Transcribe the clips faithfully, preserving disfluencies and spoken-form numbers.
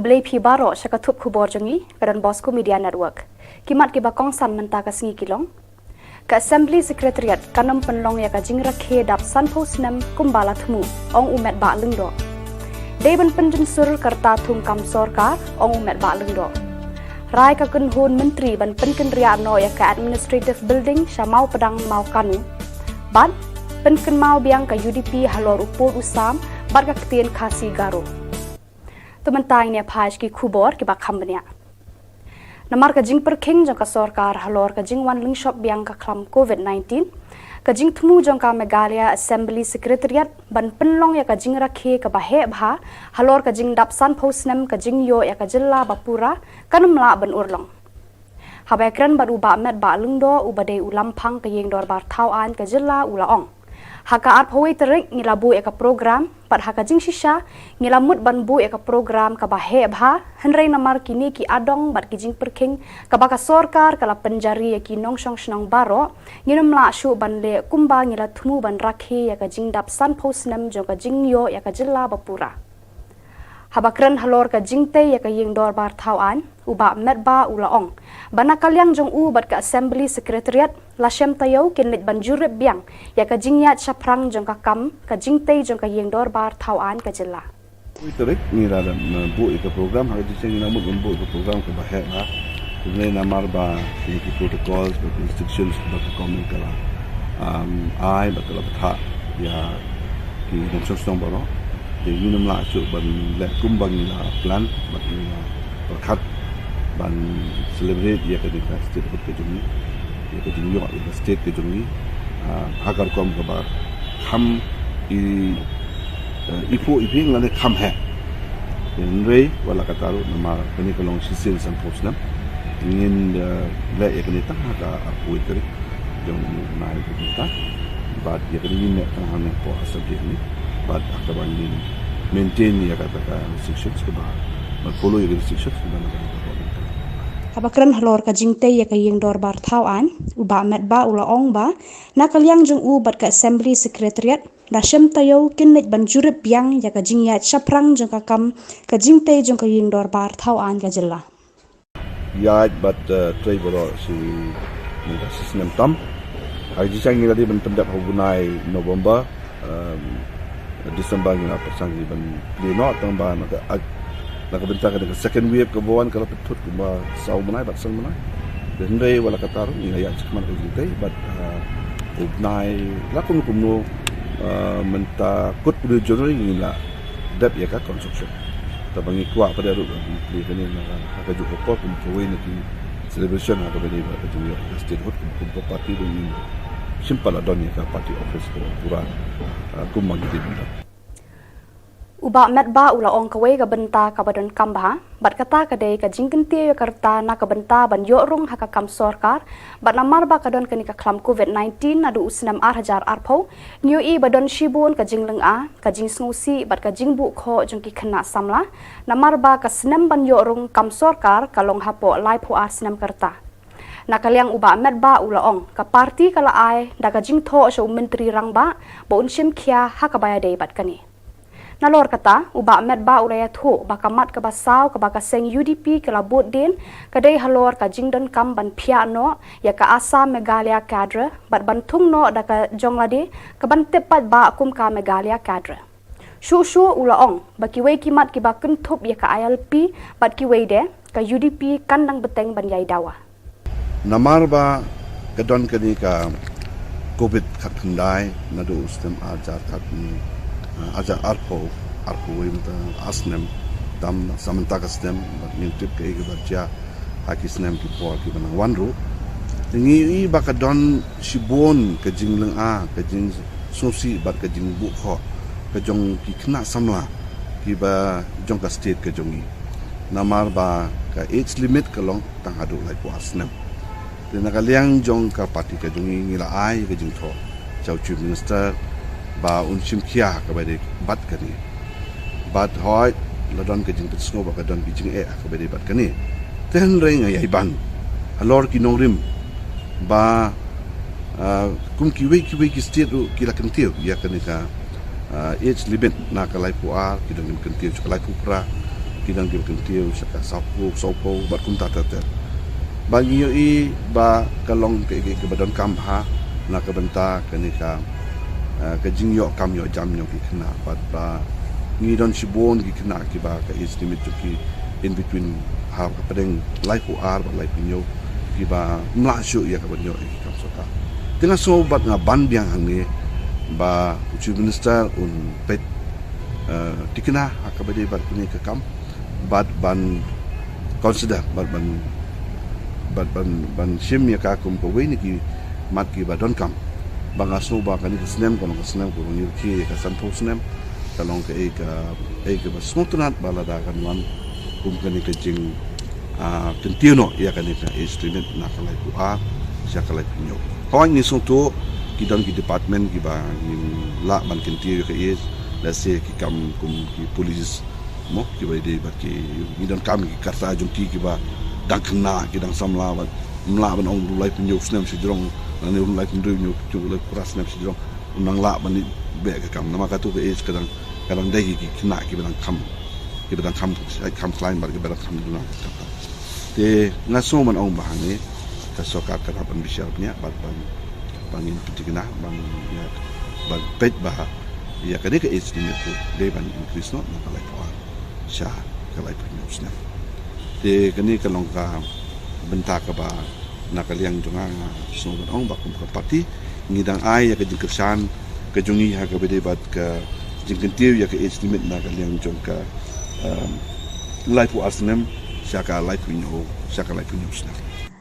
Khublei phi baroh sha ka thup khubor jong ngi ka Don Bosco Media Network. Ki mat kiba kongsan mynta ka sngi ki long: Ka Assembly Secretariat kan ym pynlong ïa ka jingrakhe dap sanphew snem kumba la thmu, ong u Metbah Lyngdoh. Dei ban pynjynsur ka rta thung kam sorkar, ong u Metbah Lyngdoh. Rai ka kynhun myntri ban pynkynriah noh ïa ka Administrative Building sha Mawpdang Mawkanu. Bad pynkynmaw biang ka U D P halor u pud u sam bad ka ktien Khasi Garo. To mynta ngin ïa phai sha ki khubor kiba kham bniah. Namar ka jingpyrkhing jong ka sorkar halor ka jingwan lyngshop biang ka khlam COVID nineteen, ka jingthmu jong ka Meghalaya Assembly Secretariat ban pynlong ïa ka jingrakhe kaba heh bha halor ka jingdap sanphew snem ka jingïoh ïa ka jylla ba pura kan ym lah ban urlong. Haba ïakren bad u Bah Metbah Lyngdoh uba dei u Lamphang ka Ïing Dorbar Thaw Aiñ ka jylla, u la ong: Ha ka arphew wei tarik ngi la buh ïa ka program, bad ha ka jingshisha ngi la mut ban buh ïa ka program kaba heh bha, hynrei namar kine ki adong bad ki jingpyrkhing kaba ka sorkar ka la pynjari ïa ki nongshong shnong baroh, ngin ym lah shuh ban leh kumba ngi la thmu ban rakhe ïa ka jingdap sanphew snem jong ka jingïoh ïa ka jylla ba pura. Haba kren halor ka jingtei ïa ka Ïing Dorbar Thaw Aiñ, u Bah Metbah u la ong ba na ka liang jong u bad ka Assembly Secretariat la shem taïew kin leit ban jurip biang ïa ka jingïaid shaphrang jong ka kam ka jingtei jong ka Ïing Dorbar Thaw Aiñ ka jylla. Wei tarik ngi la dang, uh, buh ïa ka program, ha ka jingshang ngi la mut ban buh ïa ka program kaba heh bha. Kumne namar ba ki, ki protocols, ba ki restrictions, ba ka government ka la, um, ai, ba ka la bthah ïa ki nongshong shnong baroh. Te ngin ym lah shuh ban leh kumba ngi la plan, ba ngi la pyrkhat ban celebrate ïa kane ka statehood ka jong ngi, ïa ka jingïoh ïa ka state ka jong ngi, ah, ha ka rukom kaba kham i, eh, i phuh i phi lane kham heh. Hynrei wat la katta ruh namar kane ka long shisien sanphew snem, ngin, eh, leh ïa kane tang ha ka arphew wei tarik jong u bnai ba mynta. Bad ïa kane ngin leh tang ha nangpoh ar saw taïew ne. Bad ha kaba ngin maintain ïa kata ka restrictions kaba, ban follow ïa ka restrictions kaba na ka, na ka, na ka. Haba kren halor ka jingtei ïa ka Ïing Dorbar Thaw Aiñ, u Bah Metbah u la ong ba na ka liang jong u bad ka Assembly Secretariat la shem taïew kin leit ban jurip biang ïa ka jingïaid shaphrang jong ka kam ka jingtei jong ka Ïing Dorbar Thaw Aiñ ka jylla. Ïaid bad, eh, trei baroh shi mynta shi snem tam. Ha ka jingshang ngi la dei ban pyndep ha u bnai November, em, December ngi la pyrshang hi ban plie noh tang ba na ka, na ka bynta ka, ka second wave kaba wan ka la pynthut kumba saw bnai bad san bnai. Hynrei wat la katta ruh ngi la ïaid shakhmat ka jingtei bad, eh, u bnai la kumno kumno, eh, mynta kut u January ngi la dep ïa ka construction. Te ba ngi kwah pat ruh ba ngi plie kane na ka, ha kajuh ka por kum kawei na ki celebration ha kaba ïadei bad ka jingïoh ka statehood kum, kum ka party ba ngi shim pat la don ïa ka party office kaba pura, ah, kum ba ngi dei ban don. U Bah Metbah u la ong kawei ka bynta kaba donkam bha bad kata ka dei ka jingkyntiew ïa ka rta na ka bynta ban ïoh rung ha ka kam sorkar, bad namar ba ka don kane ka khlam COVID nineteen naduh u snem ar hajar arphew, ngi ïohi ba don shibun ka jinglynga, ka jingsngewsih bad ka jingbuh khoh jong ki khynnah samla, namar ba ka snem ban ïoh rung kam sorkar ka long hapoh laiphew ar snem ka rta. Na ka liang u Bah Metbah u la ong, ka party ka la ai da ka jingthoh sha u Myntri Rangbah ba un shim khia ha kaba ïadei bad kane. Nalor kata, u Bah Metbah u la ïathuh ba ka mat kaba saw kaba ka seng U D P ka la bud dien ka dei halor ka jingdonkam ban phiah noh ïa ka Assam Meghalaya Cadre bad ban thung noh da ka jong lade kaban tip paidbah kum ka Meghalaya Cadre. Shuh shuh u la ong ba kiwei ki mat kiba kynthup ïa ka I L P bad kiwei de, ka U D P kan dang bteng ban ïai dawa. Namar ba ka don kane ka COVID khatkhyndai naduh u snem ar hajar khat, ah, ar hajar arphew, arphew wei mynta ar snem tam sa mynta ka snem, bad ngim tip kaei kaba jia ha ki snem ki por kiba nang wan ruh. Ngi ïohi ba ka don shibun ka jinglynga, ka jingsngewsih bad ka jingbuh khoh ka jong ki khynnah samla kiba jong ka state ka jong ngi. Namar ba ka age limit ka long tang haduh laiphew ar snem. Te na ka liang jong ka party ka jong ngi ngi la ai ka jingthoh sha u Chief Minister ba un shim khia ha kaba ïadei bad kane. Bad hooid la don ka jingpynsngew ba ka don ka jingeh ha kaba ïadei bad kane. Te hynrei nga ïai ban halor ki nongrim ba, ah, kum kiwei kiwei ki state ruh ki la kyntiew ïa kane ka, ah, age limit na ka laiphew ar, ki don kim kyntiew sha ka laiphew phra. Ki dang ki ba kyntiew sha ka sawphew, sawphew bad kumta ter ter. Ba ngi ïohi ba ka long ka, ka, ka ba donkam bha na ka bynta kane ka, eh, ka jingïoh kam ïoh jam jong ki khynnah bad ba ngi don shibun ki khynnah ki ba ka age limit jong ki in between ha ka pdeng laiphew ar bad laiphew hynñiew ki ba ym lah shuh ïa ka ban ïoh ïa ki kam sorkar. Te nga sngew bad nga ban biang hangne ba u Chief Minister un peit, eh, tikna ha ka ba dei bad kane ka kam bad ban consider bad ban, bad ban, ban shim ïa ka kum kawei na ki mat ki ba donkam. Ba nga sngew ba kane ka snem ka long ka snem ka long ïa ka sanphew snem ka long kaei ka, kaei ka ba sngewtynnat ba lada kan wan kum kane ka jing, ah, kyntiew noh ïa kane ka age limit na ka laiphew ar sha ka laiphew hynñiew. Hooid ngi sngewthuh ki don ki department ki ba ngim lah ban kyntiew ïa ka age, lehse ki kam kum ki police mo ki ba dei bad ki, ngi donkam ki karta jong ki ki ba dang khynnah ki dang samla bad ym lah ban ong u laiphew hynñiew snem shi jrong, lane u laiphew hynriew hynñiew, u laiphew phra snem shi jrong. Ym nang lah ban ïa beh ka kam namar katu ka age ka dang, ka dang dei ki khynnah ki ba dang kham, ki ba dang kham, kham khlaiñ bad ki ba dang kham duna ka kam. Te nga sngew ban ong ba hangne ka sorkar ka dang ban bishar bniah bad ban, ban ngin pyntikna ban ïa, ban peit ba ïa kane ka age limit ka dei ban increase noh na ka laiphew ar sha ka laiphew hynñiew snem. Te kane ka long ka bynta ka ba na ka liang jong nga nga sngew ban ong ba kum ka party ngi dang ai ïa ka jingkyrshan ka jong ngi ha ka ba dei bad ka jingkyntiew ïa ka age limit na ka liang jong ka, um, laiphew ar snem sha ka laiphew hynñiew, sha ka laiphew hynñiew snem.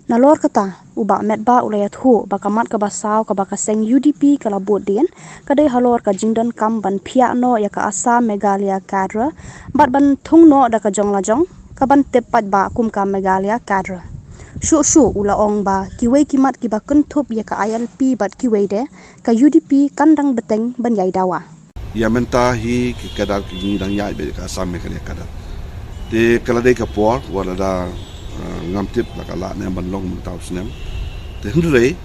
Nalor kata, u Bah Metbah u la ïathuh ba ka mat ka ba saw ka ba ka seng U D P ka la bud dien ka dei halor ka jingdonkam ban phiah noh ïa ka Assam Meghalaya cadre bad ban thung noh da ka jong la jong ka ban tip pat ba kum ka Meghalaya cadre. Shuh shuh u la ong ba kiwei ki mat ki ba kynthup ïa ka I L P bad kiwei de ka U D P kan dang bteng ban ïai dawa. Ïa mynta hi ki cadre ki ngi dang ïaid beit ka Assam Meghalaya cadre. Te ka la dei ka por wat lada, eh, ngam tip la ka lah ne ban long mynta u snem. Te hynrei,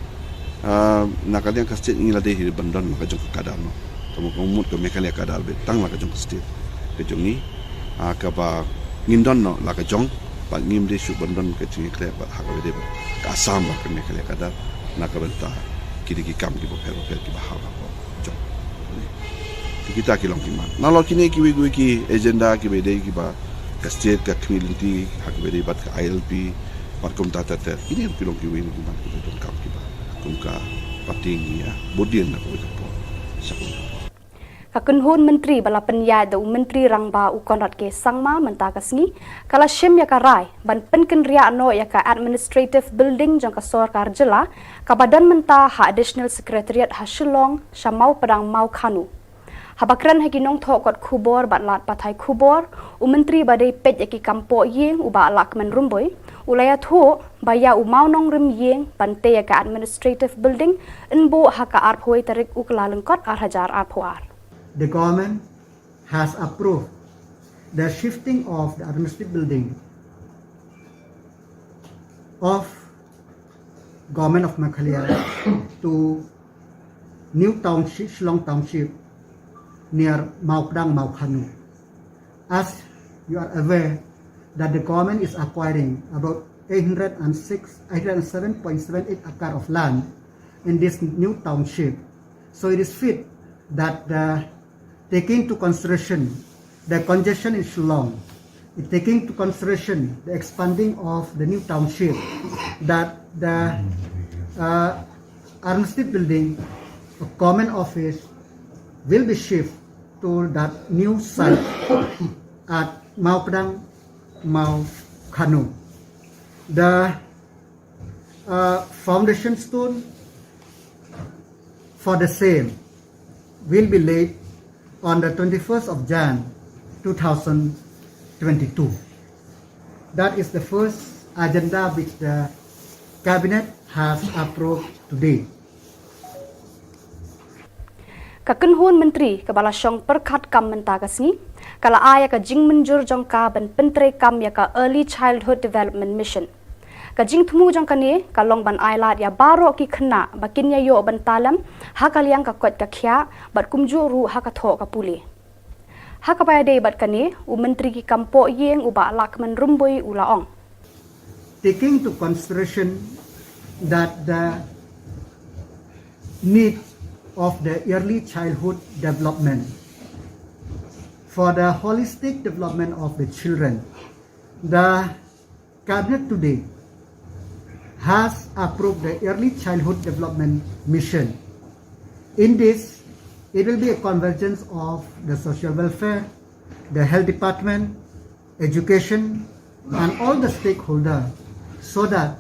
eh, na ka liang ka state ngi la dei hi ban don la ka jong ka cadre noh. Ka mut, ka mut ka Meghalaya cadre beit tang la ka jong ka state ka jong ngi, ah, ka ba ngin don noh la ka jong bad ngim dei shuh ban don ka jingïakhleh bad ha ka ba dei bad ka Assam bad ka Meghalaya cadre na ka bynta ki dei ki kam ki ba pher ba pher ki ba ha la ka jong. Te kita ki long ki mat. Nalor kine kiwei kiwei ki agenda ki ba dei ki ba ka state ka khmih lynti ha ki ba dei bad ka I L P bad kumta ter ter. Kine ki long kiwei na ki mat ki ba donkam ki ba kum ka party ngi ïa bud dien na kawei ka por sha kawei ka por. Ka kynhun myntri ba la pynïaid da u Myntri Rangbah u Conrad K Sangma mynta ka sngi ka la shim ïa ka rai ban pynkynriah noh ïa ka Administrative Building jong ka sorkar jylla ka ba don mynta ha Additional Secretariat ha Shillong sha Mawpdang Mawkhanu. Haba kren ha ki nongthoh kot khubor bad lad pathai khubor, u Myntri ba dei peit ïa ki kam poh ïing u Bah Lahkmen Rymbui u la ïathuh ba ïa u mawnongrim ïing ban tei ïa ka Administrative Building yn buh ha ka arphew tarik u Kyllalyngkot ar hajar arphew ar. The government has approved the shifting of the administrative building of Government of Meghalaya to new township, Shillong Township near Mawpdang Mawkhanu. As you are aware that the government is acquiring about eight hundred and six, eight hundred seven point seven eight acre of land in this new township. So it is fit that the, taking into consideration the congestion in Shillong, taking into consideration the expanding of the new township, that the, uh, administrative building, a common office, will be shift to that new site at Mawpdang Mawkhanu. The, uh, foundation stone for the same will be laid on the twenty-first of Jan two thousand twenty-two. That is the first agenda which the cabinet has approved today. Ka kynhun myntri ka ba la shong pyrkhat kam mynta ka sngi ka la ai ïa ka jingmynjur jong ka ban pyntreikam ïa ka Early Childhood Development Mission. Ka jingthmu jong kane ka long ban ai lad ïa baroh ki khynnah ba kin ïa ïoh ban talem ha ka liang ka koit ka khiah bad kumjuh ruh ha ka thoh ka pule. Ha kaba ïadei bad kane, u Myntri ki kam poh ïing u Bah Lahkmen Rymbui u la ong. Taking into consideration that the need of the early childhood development for the holistic development of the children, the Cabinet today has approved the Early Childhood Development Mission. In this, it will be a convergence of the social welfare, the health department, education, and all the stakeholders, so that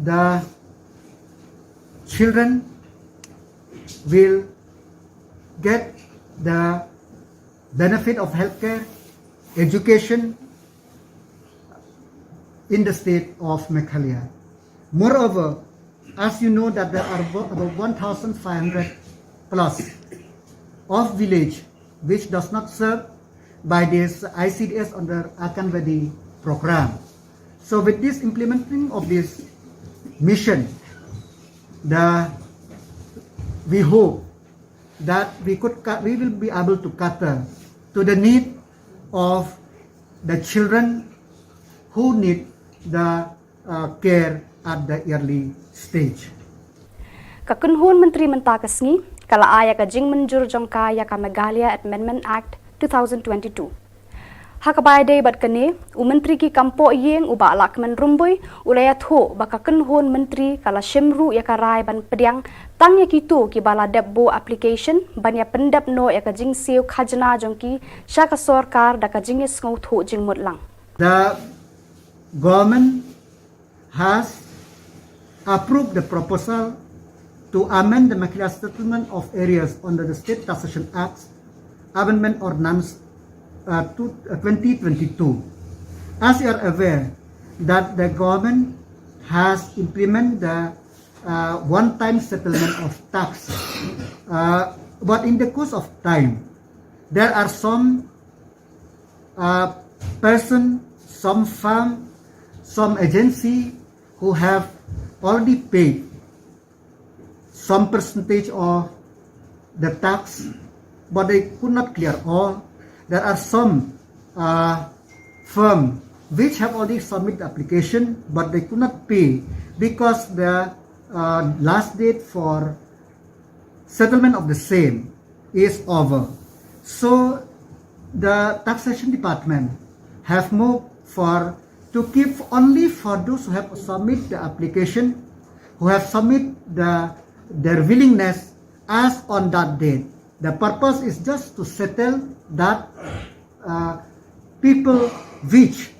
the children will get the benefit of healthcare, education in the state of Meghalaya. Moreover, as you know that there are abo-, about one thousand five hundred plus of village which does not serve by this I C D S under Anganwadi program. So with this implementing of this mission, the, we hope that we could ca-, we will be able to cater to the need of the children who need the, uh, care at the early stage. Ka kynhun Myntri mynta ka sngi ka la ai ïa ka jingmynjur jong ka ïa ka Meghalaya Amendment Act two thousand twenty-two. Ha kaba ïadei bad kane, u Myntri ki kam poh ïing u Bah Lahkmen Rymbui u la ïathuh ba ka kynhun Myntri ka la shim ruh ïa ka rai ban pdiang tang ïa kito kiba la dep buh application ban ïa pyndep noh ïa ka jingsiew khajna jong ki sha ka sorkar da ka jingïasngewthuh jingmut lang. The government has approved the proposal to amend the Meghalaya Settlement of Areas under the State Taxation Act Amendment Ordinance, uh, to, uh, twenty twenty-two. As you are aware that the government has implemented the, uh, one-time settlement of tax, uh, but in the course of time, there are some, uh, person, some firm, some agency who have already paid some percentage of the tax, but they could not clear all. There are some, uh, firm which have already submitted the application, but they could not pay because the, uh, last date for settlement of the same is over. So the taxation department have moved for to keep only for those who have submit the application, who have submit the, their willingness as on that date. The purpose is just to settle that, uh, people which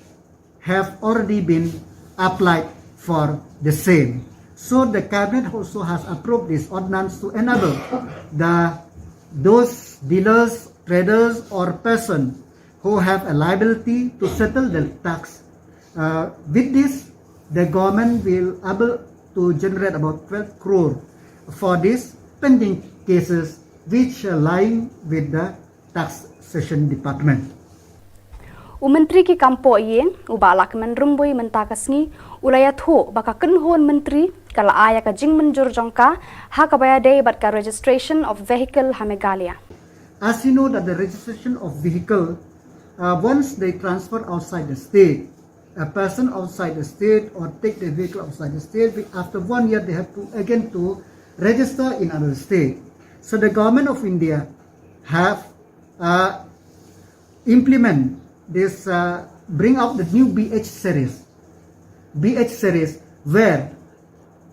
have already been applied for the same. So the cabinet also has approved this ordinance to enable the, those dealers, traders, or person who have a liability to settle the tax. Uh, with this, the government will able to generate about twelve crore for these pending cases which are lying with the Taxation Department. U Myntri ki kam poh ïing u Bah Lahkmen Rymbui mynta ka sngi u la ïathuh ba ka kynhun Myntri ka la ai ïa ka jingmynjur jong ka ha kaba ïadei bad ka registration of vehicle ha Meghalaya. As you know that the registration of vehicle, uh, once they transfer outside the state, a person outside the state or take the vehicle outside the state, we- after one year they have to again to register in another state. So the government of India have, uh, implement this, uh, bring out the new B H series, B H series, where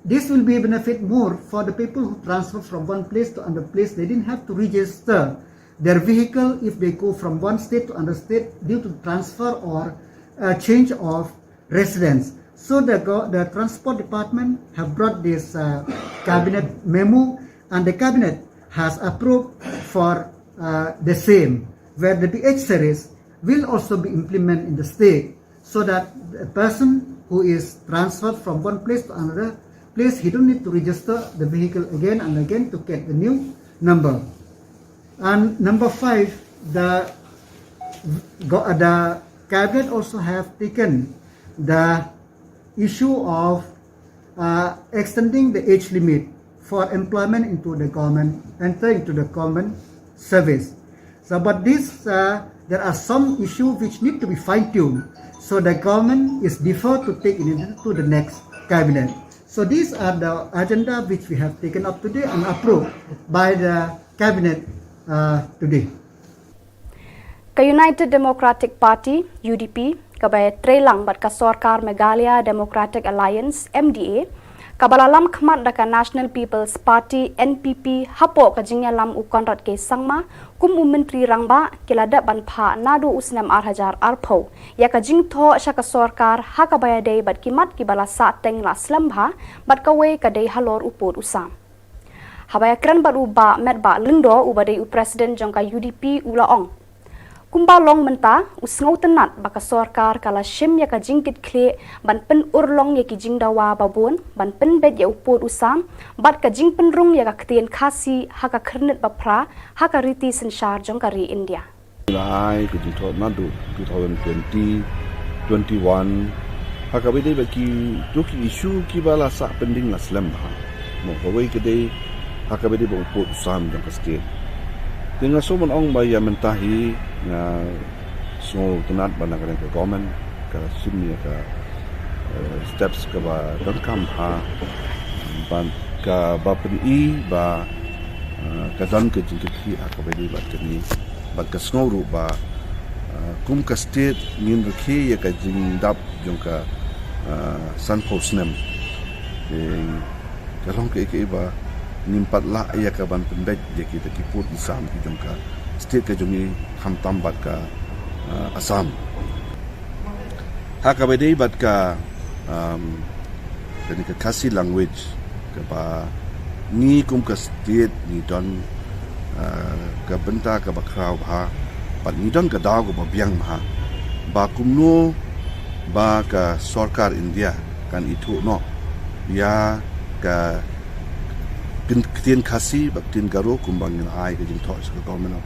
this will be a benefit more for the people who transfer from one place to another place. They didn't have to register their vehicle if they go from one state to another state due to transfer or, uh, change of residence. So the go- the transport department have brought this, uh, cabinet memo, and the cabinet has approved for, uh, the same, where the B H series will also be implemented in the state, so that a person who is transferred from one place to another place, he don't need to register the vehicle again and again to get the new number. And number five, the go- the cabinet also have taken the issue of, uh, extending the age limit for employment into the government, enter into the government service. So, but this, uh, there are some issues which need to be fine-tuned. So the government is deferred to take it into the next cabinet. So these are the agenda which we have taken up today and approved by the cabinet, uh, today. Ka United Democratic Party, U D P, kaba trei lang bad ka sorkar Meghalaya Democratic Alliance, M D A, kaba la lam khmat da ka National People's Party, N P P, hapoh ka jingïalam u Conrad K Sangma kum u Myntri Rangbah, ki la dep ban phah naduh u snem ar hajar arphew ïa ka jingthoh sha ka sorkar ha kaba ïadei bad ki mat kiba la sah teng la slem bha bad kawei ka dei halor u pud u sam. Haba ïakren bad u Bah Metbah Lyngdoh uba dei u President jong ka U D P u la ong, kumba long mynta, u sngewtynnad ba ka sorkar ka la shim ïa ka jingkitkhlieh ban pynurlong ïa ki jingdawa babun, ban pynbeit ïa u pud u sam bad ka jingpynrung ïa ka ktien Khasi ha ka khyrnit baphra ha ka riti synshar jong ka ri India. La ai ka jingthoh naduh two thousand twenty, twenty-one, ha kaba ïadei bad kito ki issue kiba la sah pending la slem bha. Mo, kawei ka dei ha kaba ïadei bad u pud u sam jong ka state. Te nga sngew ban ong ba ïa mynta hi nga sngewtynnad ba na ka liang ka government ka shim ïa ka, eh, steps kaba donkam ha, ban kaba pyni ba, eh, ka don ka jingkitkhlieh ha kaba ïadei bad kane. Bad ka sngew ruh ba, ah, kum ka state ngin rakhe ïa ka jingdap jong ka, ah, sanphew snem. Te ka long kaei kaei ba ngim pat lah ïa ka ban pynbeit ïa kita ki pud ki sam ki jong ka state ka jong ngi, khamtam bad ka, ah, Assam. Ha kaba ïadei bad ka, um, kane ka Khasi language kaba ngi kum ka state ngi don, uh, ka bynta kaba khraw bha bad ngi don ka daw kaba biang bha ba kumno ba ka sorkar India kan ithuh noh ïa ka ktien Khasi bad ktien Garo kumba ngi la ai ka jingthoh sha ka government of,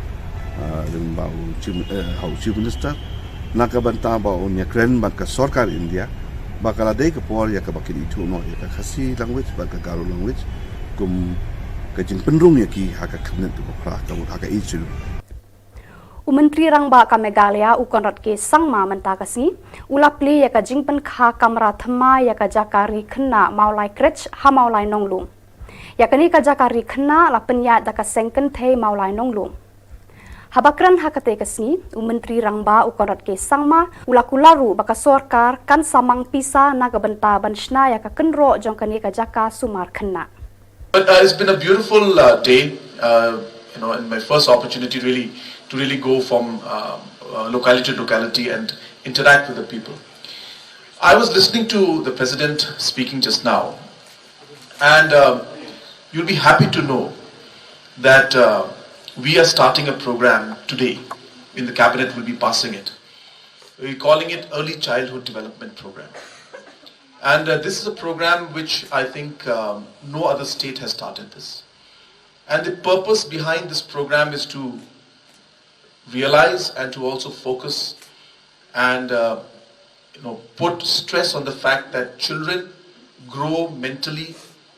uh, lyngba u chief, uh, ha u chief minister. Na ka bynta ba un ïakren bad ka sorkar India ba ka la dei ka por ïa kaba kin ithuh noh ïa ka Khasi language bad ka Garo language kum ka jingpynrung ïa ki ha ka khyrnit kaba phra, ka mut ha ka age schedule. U Myntri Rangbah ka Meghalaya u Conrad K Sangma mynta ka sngi u la plie ïa ka jingpynkha kamra thymmai ïa ka jaka ri khynnah Mawlai Crèche ha Mawlai Nonglum. Ïa kane ka jaka ri khynnah la pynïaid da ka seng kynthei Mawlai Nonglum. Haba kren ha katei ka sngi, u Myntri Rangbah u Conrad K Sangma u la kular ruh ba ka sorkar kan sa mang pisa na ka bynta ban shna ïa ka kynroh jong kane ka jaka sumar khynnah. But uh, it's been a beautiful uh, day, uh, you know, and my first opportunity really to really go from uh, uh, locality to locality and interact with the people. I was listening to the president speaking just now, and uh, you'll be happy to know that uh, we are starting a program today. In the cabinet, we'll be passing it. We're calling it Early Childhood Development Program. And uh, this is a program which I think um, no other state has started this. And the purpose behind this program is to realize and to also focus and uh, you know, put stress on the fact that children grow mentally,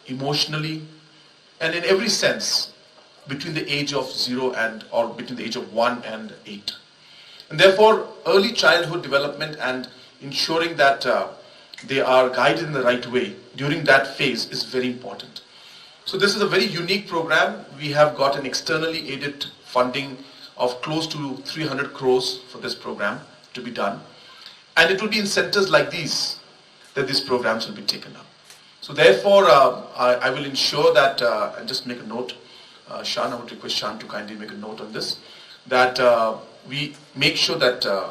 emotionally, and in every sense between the age of zero and or between the age of one and eight. And therefore, early childhood development and ensuring that uh, they are guided in the right way during that phase is very important. So this is a very unique program. We have got an externally aided funding of close to three hundred crores for this program to be done. And it will be in centers like these that these programs will be taken up. So therefore, uh, I, I will ensure that, uh, and just make a note, uh, Shan, I would request Shan to kindly make a note on this, that uh, we make sure that uh,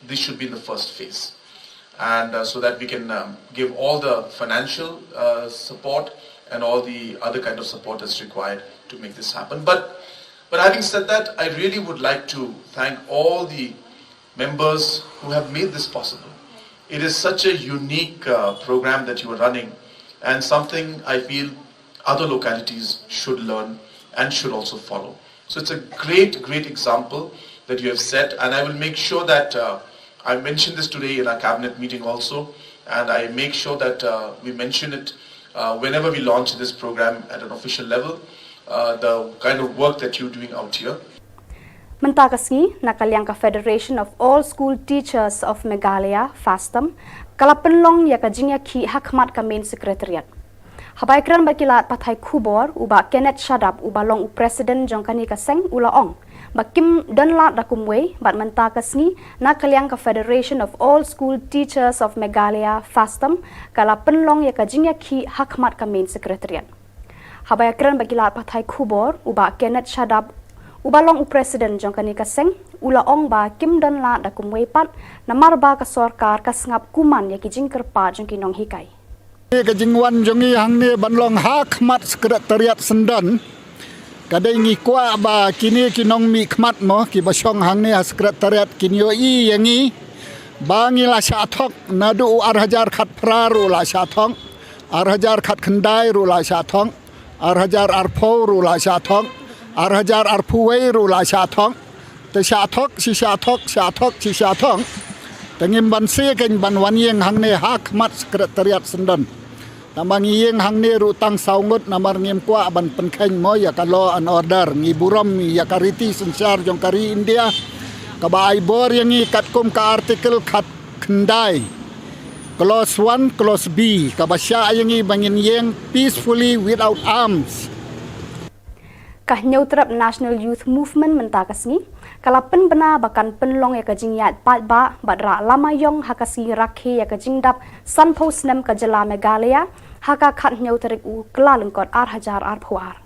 this should be in the first phase. And uh, so that we can um, give all the financial uh, support and all the other kind of support that's required to make this happen. But, but having said that, I really would like to thank all the members who have made this possible. It is such a unique uh, program that you are running, and something I feel other localities should learn and should also follow. So it's a great, great example that you have set, and I will make sure that uh, I mentioned this today in our cabinet meeting also, and I make sure that uh, we mention it uh, whenever we launch this program at an official level, uh, the kind of work that you're doing out here. Mynta ka sngi, na ka liang ka Federation of All School Teachers of Meghalaya, FASTOM, ka la pynlong ïa ka jingïakhih ha khmat ka Main Secretariat. Haba ïakren bad ki lad pathai khubor, u Bah Kenneth Shadap, uba long u president jong kane ka seng, u la ong ba kim don lad da kumwei, bad mynta ka sngi, na ka liang ka Federation of All School Teachers of Meghalaya, FASTOM, ka la pynlong ïa ka jingïakhih ha khmat ka Main Secretariat. Haba ïakren bad ki lad pathai khubor, u Bah Kenneth Shadap, uba long u president jong kane ka seng, u la ong ba kim don lad da kumwei pat, namar ba ka sorkar ka sngap kumne ïa ki jingkyrpad jong ki nonghikai. Ka jingwan jong ngi hangne ban long ha khmat Secretariat syndon, ka dei ngi kwah ba kine ki nongmihkhmat mo, kiba shong hangne ha Secretariat kin ïohi ïa ngi ba ngi la shah thok, naduh u ar hajar khatphra ruh la shah thok, ar hajar khatkhyndai ruh la shah thok, ar hajar arphew ruh la shah thok, ar hajar arphew wei ruh la shah thok. Te shah thok, shi shah thok, shah thok, shi shah thok. Te ngim banse kein ban wan ïeng hangne ha khmat Secretariat syndon. Namar ngi ïeng hangne ruh tang saw ngut, namar ngim kwah ban pynkheiñ mo ïa ka law and order. Ngi burom ïa ka riti synshar jong ka ri India, kaba ai bor ïa ngi katkum ka Article khatkhyndai, Clause one, Clause B, kaba shah ïa ngi ba ngin ïeng peacefully without arms. Ka Hynñiewtrep National Youth Movement mynta ka sngi ka la pynbna ba kan pynlong ïa ka jingïaid paidbah bad rah lama ïong ha ka sngi rakhe ïa ka jingdap sanphew snem ka jylla Meghalaya, ha ka khathynñiew tarik u Kyllalyngkot ar hajar arphew ar.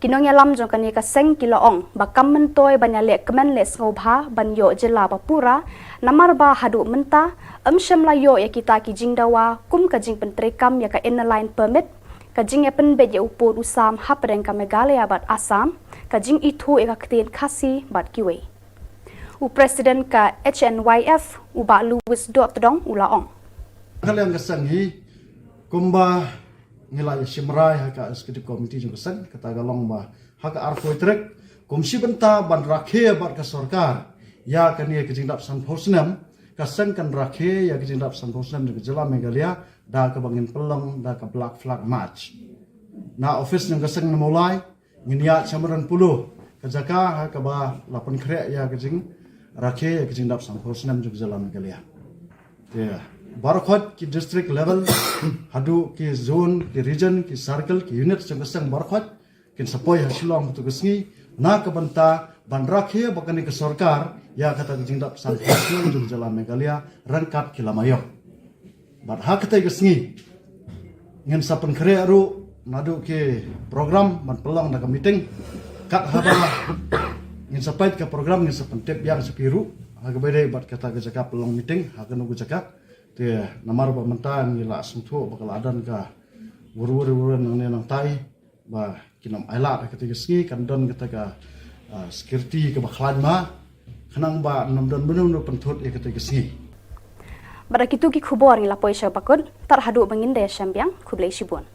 Ki nongïalam jong kane ka seng ki la ong ba kam myntoi ban ïaleh kmen leh sngewbha ban ïoh jylla ba pura, namar ba haduh mynta ym shym la ïoh ïa kita ki jingdawa kum ka jingpyntreikam ïa ka Inner Line Permit, ka jingïapynbeit ïa u pud u sam hapdeng ka Meghalaya bad Assam, ka jingithuh ïa ka ktien Khasi bad kiwei. U president ka H N Y F, u Bah Louis Dohtdong, u la ong. Ka liang ka seng hi, kumba ngi la ïashim rai ha ka executive committee jong ka seng, kata ka long ba ha ka arphew tarik, kum shi bynta ban rakhe bad ka sorkar ïa kane ka jingdap sanphew snem, ka seng kan rakhe ïa ka jingdap sanphew snem jong ka jylla Meghalaya da kaba ngin pynlong da ka Black Flag March. Na office jong ka seng na Mawlai, ngin ïaid sha Madan Polo, ka jaka ha kaba la pynkhreh ïa ka jingrakhe ïa ka jingdap sanphew snem jong ka jylla Meghalaya. Te baroh khoit ki district level, haduh ki zone, ki region, ki circle, ki unit jong ka seng baroh khoit kin sa poi ha Shillong ha katu ka sngi na ka bynta ban rakhe bad kane ka sorkar ïa kata ka jingdap sanphew snem jong ka jylla Meghalaya ryngkat ki lama ïong. Bad ha katei ka sngi ngin sa pynkhreh ruh naduh ki program ban pynlong da ka meeting. Kat haba ngin sa peit ka program ngin sa pyntip biang sha phi ruh ha kaba ïadei bad kata ka jaka pynlong meeting ha kano ka jaka. Te namar ba mynta ngi la sngewthuh ba ka la don ka wur wur wur nangne nangtai ba kin ym ailad ha katei ka sngi, kan don kata ka, ah, security kaba khlaiñ ma, khnang ba ym don mano mano pynthut ïa katei ka sngi. Bad da kitu ki khubor ngi la poi sha ba kut, tad haduh ba ngin da ïashem biang, khublei shibun.